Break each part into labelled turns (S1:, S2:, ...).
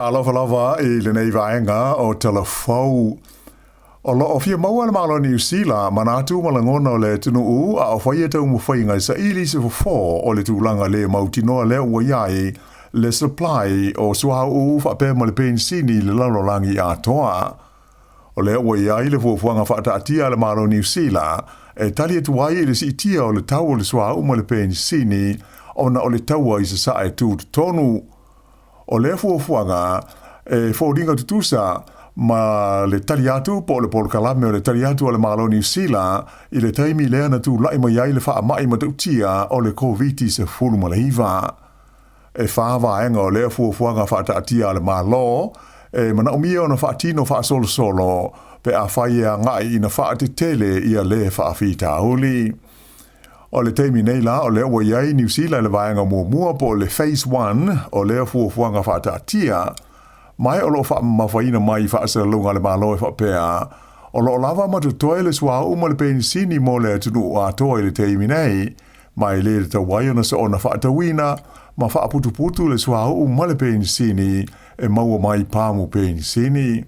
S1: Alofa lava i lenei vaega o Tala Fou. O lo o fia maua le Malo o Niu Sila manatu ma lagona o le atunuu a o faia taumafaiga e saili se fofo o le tulaga le mautinoa lea ua i ai le supply o suauu faapea ma le penisini i le lalolagi atoa. O lea ua i ai le fuafuaga faataatia a le Malo o Niu Sila e tali atu ai i le siitia o le tau o le suauu ma le penisini ona o le taua i Sasae tutotonu. O lea fuafuaga e foliga tutusa ma le tali atu po o le polokalame o le tali atu a le Malo o Niu Sila i le taimi lea na tulai mai ai le faamai matautia o le Koviti-19. E whā vaega o lea fuafuaga faataatia a le Malo e manaomia ona faatino faasolosolo pe afai e agai ina faatetele ia lē faafitauli. O le taimi nei la, o lea ua i ai Niu Sila i le vaega muamua po o le Phase 1 o lea fuafuaga faataatia, ma o lo o faamamafaina mai i faasalalauga a le Malo e faapea, o lo o lava ma totoe le suauu ma le penisini mo le atunuu atoa i le taimi nei, ma e le tatau ai ona soona faatauina ma faaputuputu le suauu ma le penisini e maua mai pamu penisini.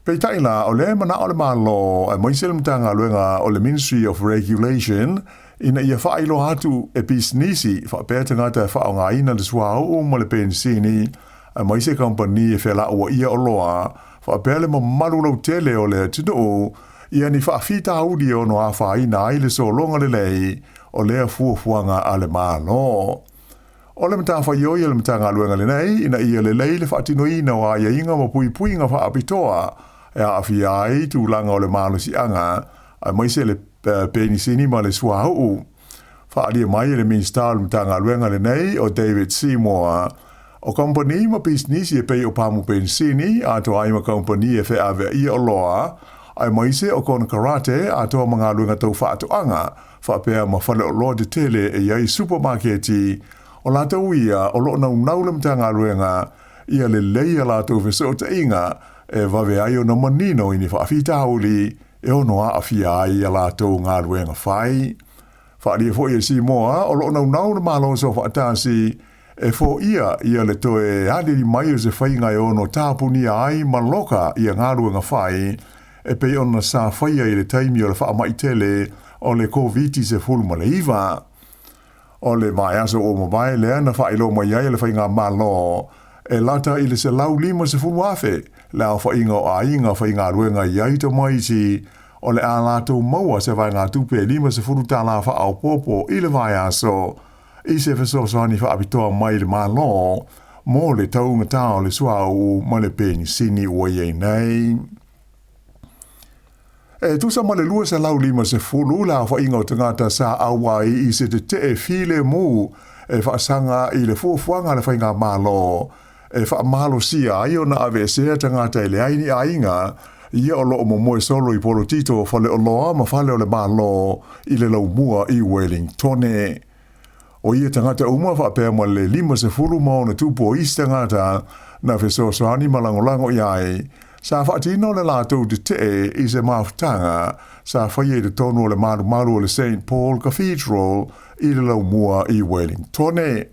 S1: Peitai la, o lea e manao le Malo, aemaise le Matagaluega o le Ministry of Regulation, ina ia faailoa atu e pisinisi faapea tagata e faaaogaina le suauu ma le penisini, aemaise kamupani e felauaia oloa, faapea le mamalu lautele o le atunuu, ia ni faafitauli e ono afaina ai le sologa lelei o lea fuafuaga a le Malo. O le matafaioi a le Matagaluega lenei ina ia lelei le faatinoina o aiaiga ma puipuiga faapitoa e aafia ai tulaga o le malosiaga aemaise le penisini ma le suauu. Faaalia mai e le Minisita o le Matagaluega lenei o David Seymour, o kamupani ma pisinisi e pei o pamu penisini atoa ai ma kamupani e feaveaia oloa, aemaise o konekarate atoa ma galuega tau faatoaga faapea ma faleoloa tetele e i ai supamaketi, o latou ia o lo o naunau le Matagaluega ia lelei a latou fesootaiga e vave ai ona manino i ni faafitauli e ono aafia ai a latou galuega fai. Faaalia foi e Simoa o lo o naunau le Malo Soofaatasi e foia ia le toe aliali mai o se faiga e ono tapunia ai ma loka ia galuega fai e pei ona sa faia i le taimi o le faamai tele o le Koviti-19. O le vaiaso ua mavae lea na faailoa mai ai e le Faigamalo e lata i le 150,000 le aofaiga o aiga faigaluega i ai tamaiti o le a latou maua se vaegatupe e $50 faaopoopo i le vaiaso i se fesoasoani faapitoa mai le Malo mo le taugata o le suauu ma le penisini ua i ai nei. E tusa ma le 250 le aofaiga o tagata sa auai i se tetee filemu e faasaga i le fuafuaga a le Faigamalo e faamalosia ai ona aveesea tagata e leai ni aiga ia o lo o momoe solo i polotito o faleoloa ma fale o le Malo i le laumua i Wellingtone. O ia tagata uma faapea ma le 50 ma ona tupu o isi tagata na fesoasoani ma lagolago i ai, sa faatino le latou tetee i se mafutaga sa faia i totonu o le malumalu o le St Paul Cathedral i le laumua i Wellingtone.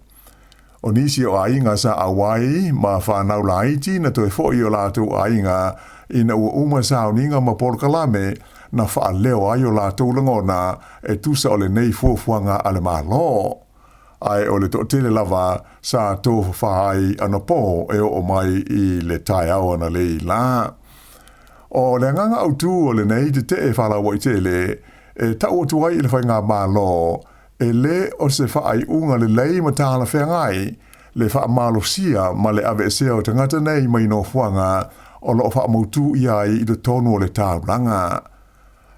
S1: O nisi o aiga sa auai ma whanau laiti na toe foi o latou aiga ina ua uma sauniga ma polokalame na whaaleo ai o latou lagona e tusa o lenei fuafuaga a le Malo. Ae o le toatele lava sa tofafa ai anapo e oo mai i le taeao analeila la. O le agaga autu o lenei tetee faalauaitele e tau atu ai i le Faigamalo e lē o se faaiuga lelei ma talafeagai le faamalosia ma le aveesea o tagata nei mai nofoaga o lo o faamautu ia ai i totonu o le taulaga.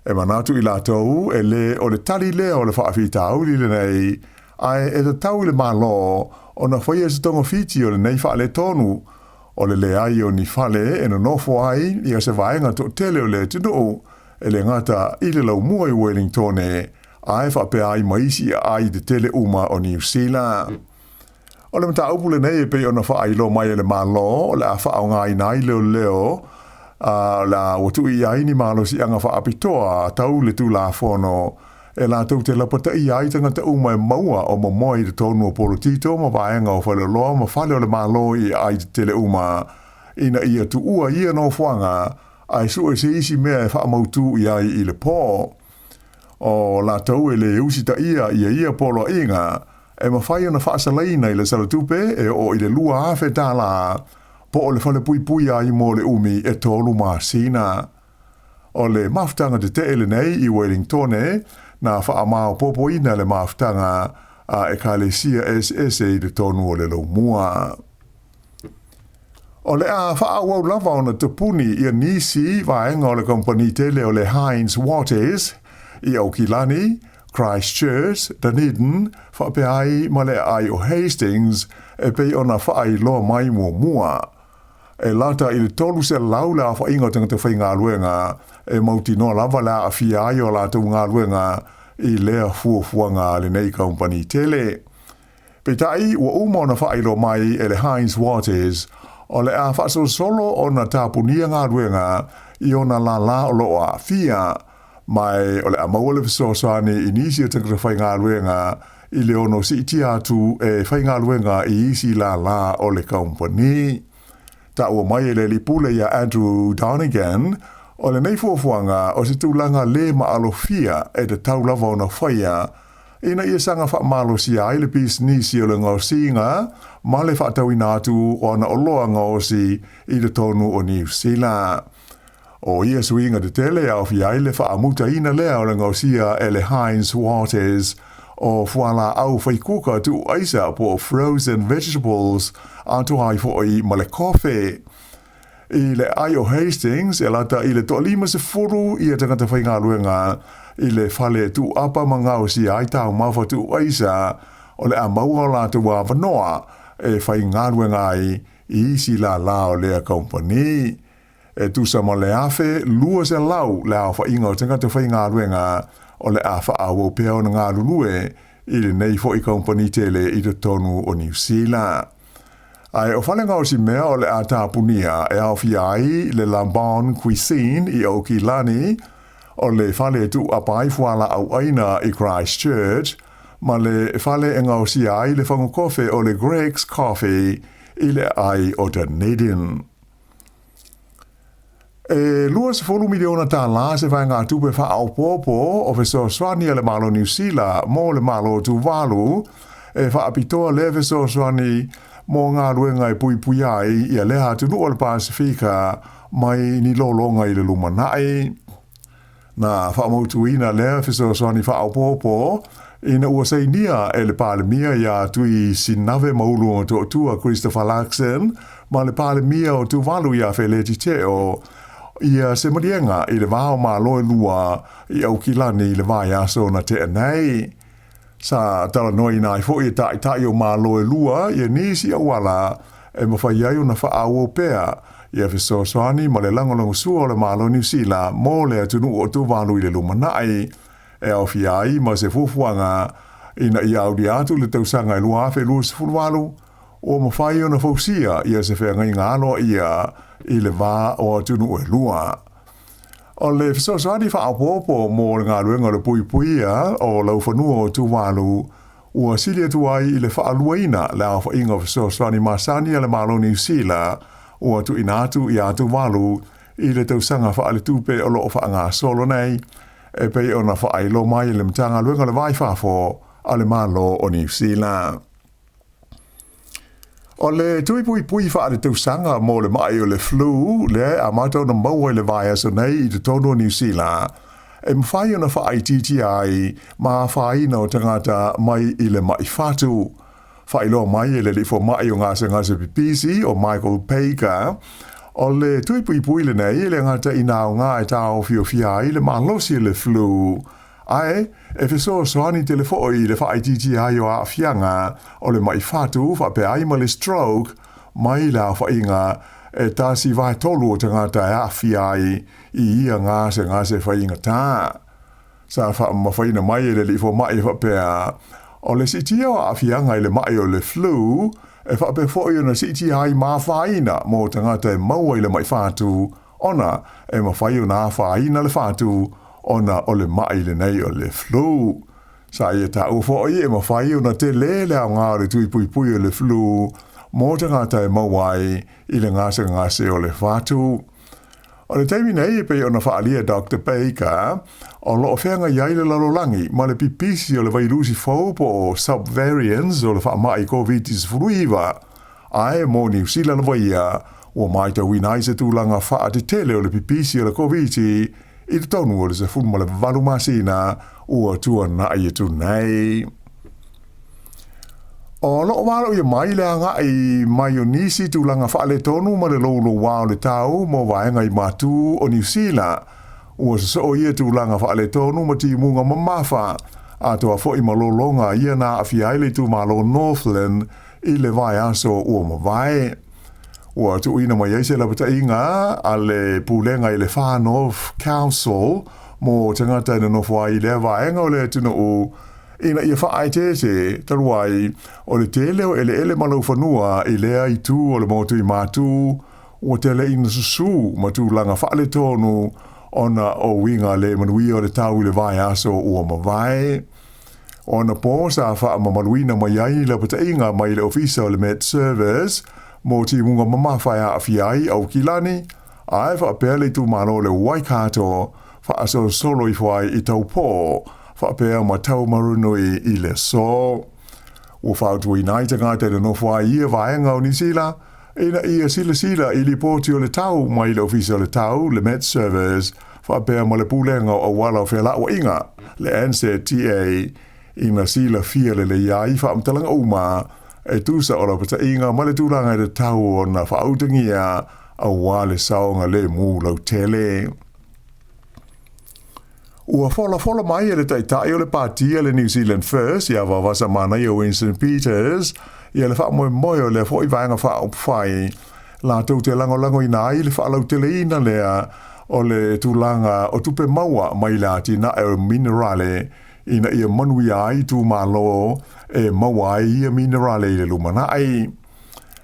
S1: E manatu i latou e lē o le tali lea o le faafitauli lenei, ae e tatau i le Malo ona faia se togafiti o lenei faaletonu o le leai o ni fale e nonofo ai ia se vaega toatele o le atunuu e le gata i le laumua i Wellingtone ae faapea ai ma isi aai tetele uma o Niu Sila. O le mataupu lenei e pei ona faailoa mai e le Malo o le a faaaogaina ai leoleo a o le a ua tuu i ai ni malosiaga faapitoa tau le Tulafono e latou te lapataia ai tagata uma e maua o momoe i totonu o Porotito ma vaega o Faleoloa ma fale o le Malo i aai tetele uma, ina ia tuua ia nofoaga ae sue se isi mea e faamautū i ai i le pō. O latou e lē usitaia ia ia poloaiga, e mafai ona faasalaina i le salatupe e oo i le $2,000 po o le falepuipui ai mo le umi e 3 masina. O le mafutaga tetee lenei i Welingtone na faamaopoopoina le mafutaga a ekalesia eseese i totonu o le laumua. O le a faaauau lava ona tapuni ia nisi vaega o le kamupani tele o le Heinz Waters i Aukilani, Christchurch, Dunedin, faapea ai ma le aai o Hastings e pei ona faailoa mai muamua. E lata i le 300 le aofaiga o tagata faigaluega e mautinoa lava le aafia ai o latou galuega i lea fuafuaga a lenei kamupani tele. Peitai, ua uma ona faailoa mai e le Heinz Waters, o le a faasolosolo ona tapunia galuega i ona lālā o lo o aafia, ma o le a maua le fesoasoani i nisi o tagata faigaluega i le ono siitia atu e faigaluega i isi lālā o le kamupani. Taua mai e le alii pule iā Andrew Donegan, o lenei fuafuaga o se tulaga lē maalofia e tatau lava ona faia ina ia saga faamalosia ai le pisinisi o le gaosiga ma le faatauina atu o ana oloa gaosi i totonu o Niu Sila. O ia suiga tetele e aofia ai le faamutaina lea o le gaosia e le Heinz Waters o fualaau faikuka tuu aisa po o frozen vegetables atoa ai foi ma le kofe. I le aai o Hastings, e lata i le 50 ia tagata faigaluega i le fale tuuapa ma gaosia ai taumafa tuu aisa o le a maua o latou avanoa e faigaluega ai i isi lālā o lea kamupani. E tusa ma le 1,200 le aofaiga o tagata faigaluega o le a faaauau pea ona galulue i lenei foi kamupani tele i totonu o Niu Sila. Ae o fale gaosi mea o le a tapunia e aofia ai le La Bonne Cuisine i Aukilani, o le fale e tuuapa ai fualaau aina i Christchurch, ma le fale e gaosia ai le fagukofe o le Greg's Coffee i le aai o Dunedin. E $20 miliona tālā se vaegatupe faaopoopo o fesoasoani a le Malo o Niu Sila mo le Malo o Tuvalu e faapitoa lea fesoasoani mo galuega e puipuia ai ia lea atunuu o le Pasefika mai ni lologa i le lumanai. Na faamautuina lea fesoasoani faaopoopo ina ua sainia e le Palemia iā Tui Sinave Maulu To'otua Christopher Luxon ma le Palemia o Tuvalu iā Feleti Teo ia se maliega i le va o Malo e lua i Aukilani i le vaiaso na tea nei. Sa talanoaina ai foi e taitai o Malo e lua ia nisi auala e mafai ai ona faaauau pea ia fesoasoani ma le lagolagosua o le Malo o Niu Sila mo le atunuu o Tuvalu i le lumanai, e aofia ai ma se fuafuaga ina ia aulia atu le tausaga e 2028 ua mafai ona fausia ia se feagaiga aloaia i le va o atunuu e lua. O le fesoasoani faaopoopo mo le galuega o le puipuia o laufanua o Tuvalu ua sili atu ai i le faaluaina le aofaiga o fesoasoani masani a le Malo o Niu Sila ua tuuina atu iā Tuvalu i le tausaga faaletupe o lo o faagasolo nei, e pei ona faailoa mai e le Matagaluega o le Va i Fafo a le Malo o Niu Sila. O le tui puipui faaletausaga mo le ma'i o le flu lea e amata ona maua i le vaiaso nei i totonu o Niu Sila, e mafai ona faaitiitia ai ma afaina o tagata mai i le ma'i fatu. Faailoa mai e le alii fomai o gasegase pipisi o Michael Baker, o le tui puipui lenei e le gata ina aoga e taofiofia ai le malosi o le flu, ae e fesoasoani tele foi i le faaitiitia ai o aafiaga o le ma'i fatu faapea ai ma le stroke mai le aofaiga e 1/3 o tagata e aafia ai i ia gasegase faigata. Sa faamamafaina mai e le alii fomai e faapea, o le siitia o aafiaga i le ma'i o le flu e faapea foi ona siitia ai ma afaina mo tagata e maua i le ma'i fatu, ona e mafai ona afaina le fatu. ona o le maʻi lenei o le flu. Sa ia taua foi e mafai ona tele le aoga o le tui puipui o le flu mo tagata e maua ai i le gasegase o le fatu. O le taimi nei e pei ona faaalia e Doctor Baker, o lo o feagai ai le lalolagi ma le pipisi o le vailusi fou po o subvariants o le faamai Koviti-19, ae mo Niu Sila lava ia, ua matauina ai se tulaga faatetele o le pipisi o le Koviti i totonu o le 18 masina ua tuanai atu nei. O lo o valoia mai le agai mai o nisi tulaga faaletonu ma le loulouā o le tau mo vaega i matu o Niu Sila. Ua sosoo ia tulaga faaletonu ma timuga mamafa, atoa foi ma lologa ia na aafia ai le itumalo Northland i le vaiaso ua mavae. Ua tuuina mai ai se lapataiga a le Pulega i le Far North Council mo tagata e nonofo ai i lea vaega o le atunuu ina ia faaeteete, talu ai o le tele o eleele ma laufanua i lea itu o le motu i Matu ua tele ina susū ma tulaga faaletonu ona o uiga le manuia o le tau i le vaiaso ua mavae. O anapo sa faamamaluina mai ai lapataiga mai le Ofisa o le Met Service mo timuga mamafa e aafia ai Aukilani, ae faapea le itumalo o le Waikato faasolosolo ifo ai i Taupō, faapea ma Taumarunui i le aso. Ua fautuaina ai tagata e nonofo ai i ia vaega o Niu Sila ina ia silasila i lipoti o le tau mai le Ofisa o le Tau, le Met Service, faapea ma le Pulega o Auala o Felauaiga, le NZTA, ina silafia lelei ai faamatalaga uma e tusa o lapataiga ma le tulaga e tatau ona faautagia aua le saogalemu lautele. Ua folafola mai e le Taitai o le Pati a le New Zealand First ia Vaovasamanaia Winston Peters ia le faamoemoe o lea foi vaega faaupufai latou te lagolagoina ai le faalauteleina lea o le tulaga o tupe maua mai le atinae o minerale ina ia manuia ai itumalo e maua ai ia minerale i le lumanai.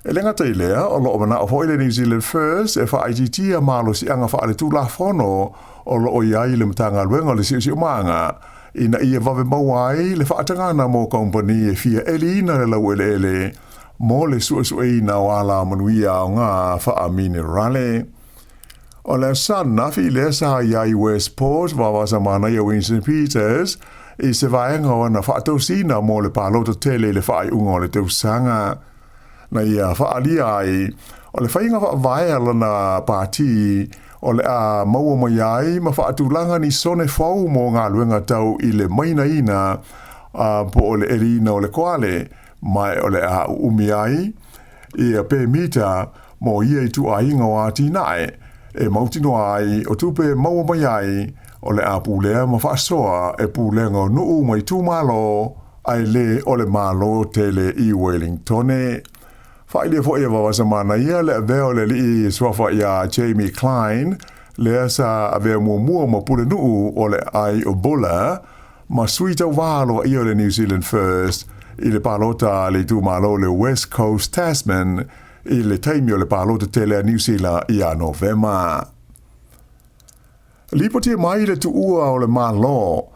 S1: E le gata i lea, o lo o manao foi le New Zealand First e faaitiitia malosiaga faaletulafono o lo o i ai i le Matagaluega o le Siosiomaga ina ia vave maua ai le faatagana mo kamupani e fia eliina le laueleele mo le suesueina o alamanuia aoga faaminerale. O le aso ananafi lea sa i ai Westport Vaovasamanaia Winston Peters i se vaega o ana faatosina mo le palota tele i le faaiuga o le tausaga. Na ia faaalia ai o le faiga faavae a lana pati o le a maua mai ai ma faatulaga ni sone fou mo galuega tau i le mainaina po o le eliina o le koale, ma o le a uumi ai ia pemita mo ia ituaiga o atinae e mautinoa ai o tupe e maua mai ai o le a pulea ma faasoa e pulega o nuu ma itumalo ae le o le Malo tele i Wellingtone. Faailia foi e Vaovasamanaia le avea o le alii suafa iā Jamie Cleine, lea sa avea muamua ma pulenuu o le aai o Buller, ma sui tauva aloaia o le New Zealand First i le palota a le itumalo o le West Coast Tasman i le taimi o le palota tele a Niu Sila ia Novema. Lipotia mai le tuua o le Malo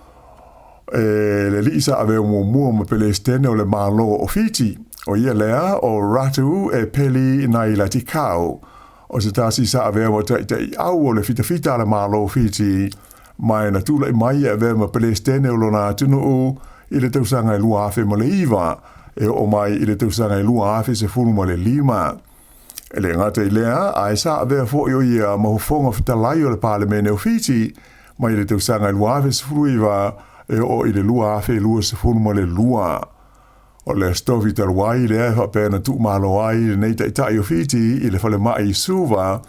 S1: e le alii sa avea muamua ma Pelesitene o le Malo o Fiti, o ia lea o Ratu Epeli Nailatikau, o se tasi sa avea ma taitaiau o le fitafita a le Malo o Fiti, ma e na tulai mai e avea ma Pelesitene o lona atunuu i le tausaga e 2009 e oo mai i le tausaga e 2015. E le gata i lea, ae sa avea foi o ia ma Fofoga Fetalai o le Palemene o Fiti mai le tausaga e 2019 e oo i le 2022. O le Aso Tofi talu ai lea e faapea na tuumalo ai lenei taitai o Fiti i le falemai i Suva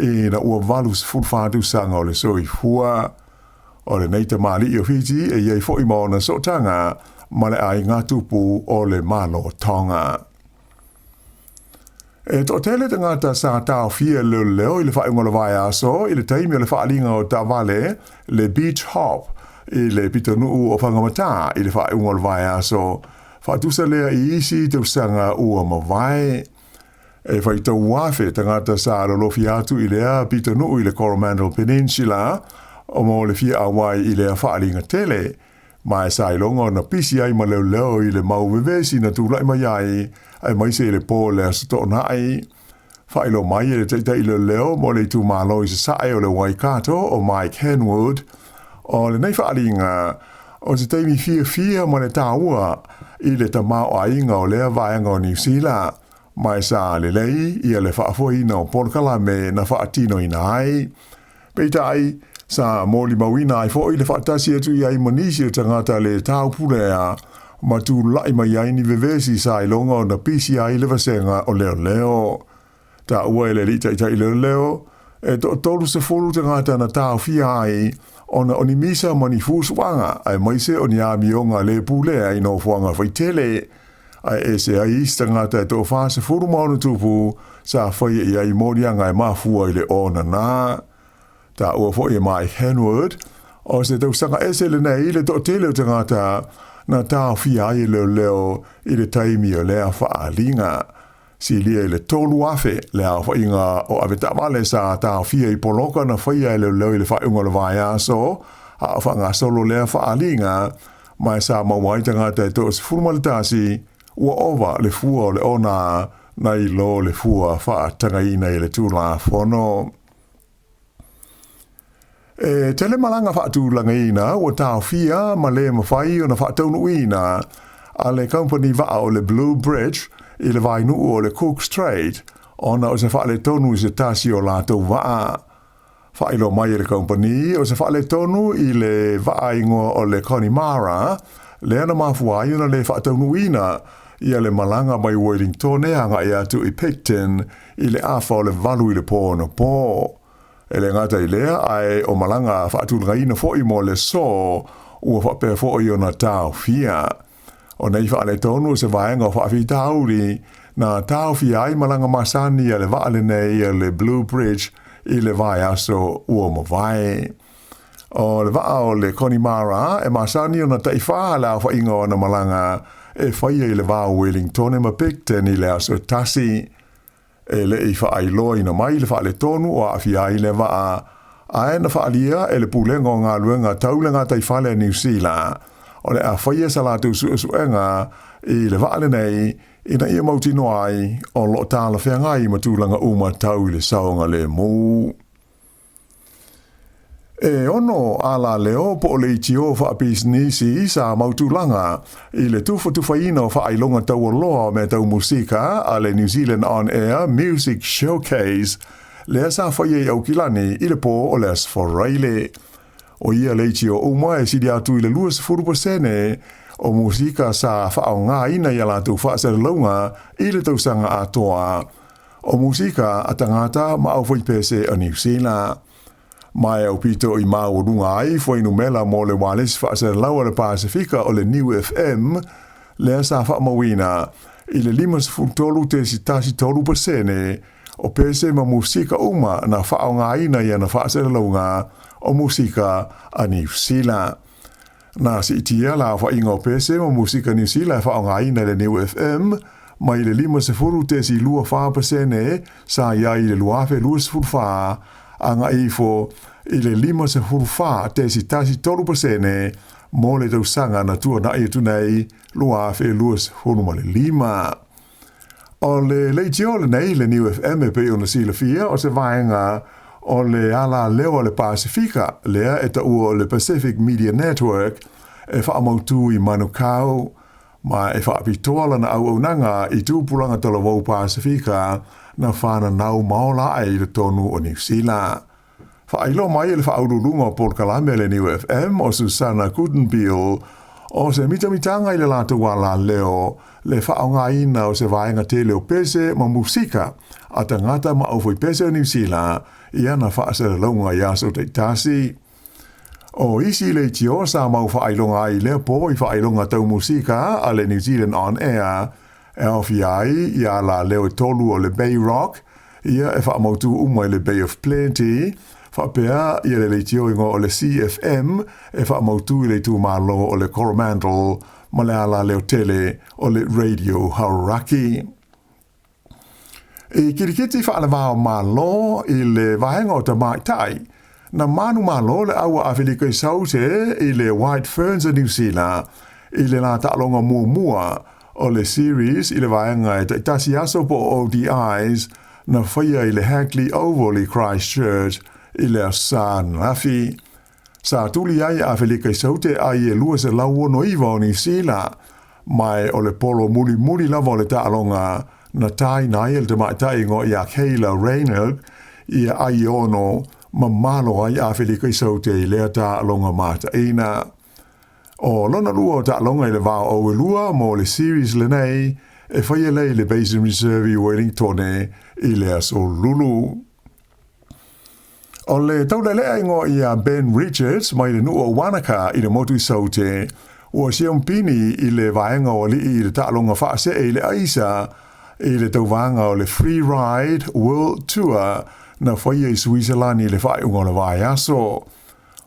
S1: ina ua 84 tausaga o le soifua. O lenei tamalii o Fiti e i ai foi ma ona sootaga ma le aiga tupu o le Malo Tonga. E toatele tagata sa taofia e leoleo i le faaiuga o le vaiaso i le taimi o le faaaliga o taavale le Beach Hop i le pitonuu o Whangamata i le faaiuga o le vaiaso, faatusa lea i isi tausaga ua mavae. E faitau afe tagata sa lolofia atu i lea pitonuu i le Coromandel Peninsula O mo le fia auai i lea faaaliga tele, ma e sa iloga ona pisi ai ma leoleo i le mau vevesi na tulai mai ai, aemaise i le po o le Aso Toonai. Faailoa mai e le taitai leoleo mo le itumalo i Sasae o le Waikato o Mike Henwood, o lenei faaaliga o se taimi fiafia ma le taua i le tamaoaiga o lea vaega o Niu Sila, ma e sa lelei ia le faafoeina o polokalame na faatinoina ai. Peitai, sa molimauina ai foi le faatasi atu i ai ma nisi o tagata le taupulea ma tulai mai ai ni vevesi sa iloga ona pisi ai le vasega o leoleo. Taua e le alii taitai leoleo, e toa-30 tagata na taofia ai ona o ni misa ma ni fusuaga aemaise o ni amioga le pulea i nofoaga faitele, ae ese ai isi tagata e toa-46 sa faia i ai moliaga e mafua i le onana. Taua foi e Mike Henwood, o se tausaga ese lenei i le toatele o tagata na taofia ai e leoleo i le taimi o lea faaaliga. Silia i le 3,000 le aofaiga o avetaavale sa taofia i poloka na faia e leoleo i le faaiuga o le vaiaso, a o faagasolo lea faaaliga, ma e sa maua ai tagata e toa-11 ua ova le fua o le ona nai lo le fua faatagaina i le Tulafono. E tele malaga faatulagaina ua taofia ma le mafai ona faataunuuina a le kamupani vaa o le Blue Bridge i le vainuu o le Cook Strait ona o se faaletonu i se tasi o latou vaa. Faailoa mai e le kamupani o se faaletonu i le vaa igoa o le Connemara lea na mafua ai ona le faataunuuina ia le malaga mai Wellingtone agai atu i Picton i le afa o le 8 i le po anapo. E le gata i lea, ae o malaga faatulagaina foi mo le aso ua faapea foi ona taofia. O nei faaletonu o se vaega o faafitauli na taofia ai malaga masani a le vaa lenei a le Blue Bridge i le vaiaso ua mavae. O le vaa o le Connemara e masani ona taifa le aofaiga o ana malaga e faia i le va o Wellingtone ma Picton i le aso e tasi. E le i faailoaina mai le faaletonu o aafia ai le vaa, ae na faaalia e le Pulega o Galuega Tau le Gataifale a Niu Sila, o le a faia sa latou suesuega i le vaa lenei ina ia mautinoa ai o lo o talafeagai ma tulaga uma tau i le saogalemu. E ono alaleo po o leitio faapisinisi sa mautulaga i le tufatufaina o faailoga taualoa o mea tau musika a le New Zealand On Air Music Showcase lea sa faia i Aukilani i le po o le Aso Faraile. O ia leitio uma e sili atu i le 20% o musika sa faaaogaina i a latou faasalalauga i le tausaga atoa o musika a tagata ma aufaipese o Niu Sila. Ma e aupito i maualuga ai fuainumera mo le ualesi faasalalau a le Pasefika o le Niu FM, lea sa faamauina i le 53.13% o pese ma musika uma na faaaogaina i ana faasalalauga o musika a Niu Sila. Na siitia le aofaiga o pese ma musika Niu Sila e faaaogaina e le Niu FM mai le 50.24% sa i ai i le 2024 agai ifo i le 54.13% mo le tausaga na tuanai atu nei 2025. O le leitio lenei, le Niu FM e pei ona silafia, o se vaega o le alaleo a le Pasefika, lea e taua o le Pacific Media Network, e faamautū i Manukau, ma e faapitoa lana auaunaga i tupulaga talavou Pasefika na fananau ma ola ae i totonu o Niu Sila. Faailoa mai e le faauluuluga o polokalame a le Niu FM o Susana Guttenbeil, o se mitamitaga i le latou alaleo le faaaogaina o se vaega tele o pese ma musika a tagata ma aufaipese o Niu Sila i ana faasalalauga i aso taitasi. O isi leitio sa mau faailoga ai i lea po i faailoga tau musika a le New Zealand On Air e aofia ai i alaleo e tolu o le Bay Rock, ia e faamautū uma i le Bay of Plenty, faapea ia le leitio igoa o le CFM e faamautū i le itumalo o le Coromandel ma le alaleo tele o le Radio Hauraki. I kirikiti faalevao Malo i le vaega o tamaitai, Na manumalo le au a Afelika i Saute i le White Ferns a Niu Sila i le la taaloga muamua o le series i le vaega e taitasi aso po o ODIs na faia i le Hagley Oval i Christchurch i le Aso Sa ananafi. Sa tuli ai a Afelika i Saute ai e 269 o Niu Sila, ma o le polo mulimuli lava o le taaloga na taina ai e le tamaitai igoa ia Kayla Reynard ia ai e ono ma malo ai Afelika i Saute i lea taaloga mataina. O lona lua o taaloga i le va o au e lua mo le series lenei e faia lea i le Basin Reserve i Wellingtone i le aso Lulu. O le taulelea igoa ia Ben Richards mai le nuu o Wanaka i le motu i Saute, ua siampini i le vaega o alii i le taaloga faasee i le aisa i le tauvaga o le Free Ride World Tour na faia i Suiselani i le faaiuga o le vaiaso.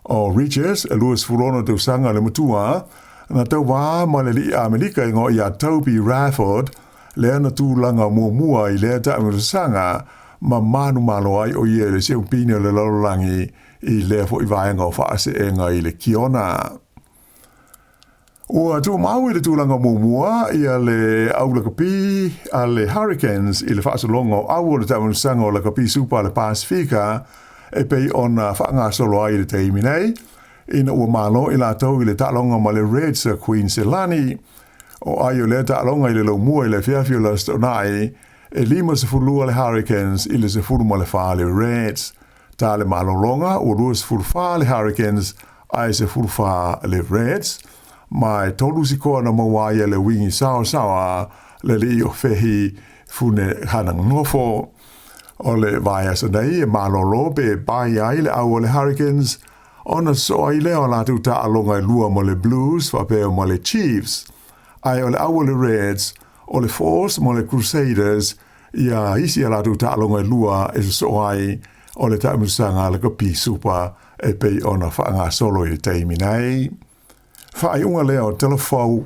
S1: O Richards, e 26 tausaga le matua, na tauva ma le alii Amerika igoa ia Toby Rafford, lea na tulaga muamua i lea taamilosaga ma manumalo ai o ia i le siaupini o le lalolagi i lea foi vaega o faaseega i le Kiona. Ua tumau i le tulaga muamua ia le au lakapi a le Hurricanes i le faasologa o au o le taamilosaga o Lakapi Supa a le Pasefika e pei ona faagasolo ai i le taimi nei, ina ua malo i latou i le taaloga ma le Reds a Queensland. O ai o lea taaloga i le laumua i le afiafi o le Aso Toonai, e 52 le Hurricanes i le 14 le Reds. Ta le malologa ua 24 le Hurricanes ae 14 le Reds. Ma e tolu sikoa na maua ai e le wingi saosaoa le alii o Fehi Fune Hananofo. O le vaiaso nei e malolo pe bai ai le au o le Hurricanes ona sosoo ai lea o latou taaloga e lua ma le Blues faapea ma le Chiefs. Ae o le au o le Reds, o le Force ma le Crusaders ia isi a latou taaloga e lua e sosoo ai o le taamilosaga a Lakapi Super e pei ona faagasolo i le taimi nei. Faaiuga lea o Tala Fou.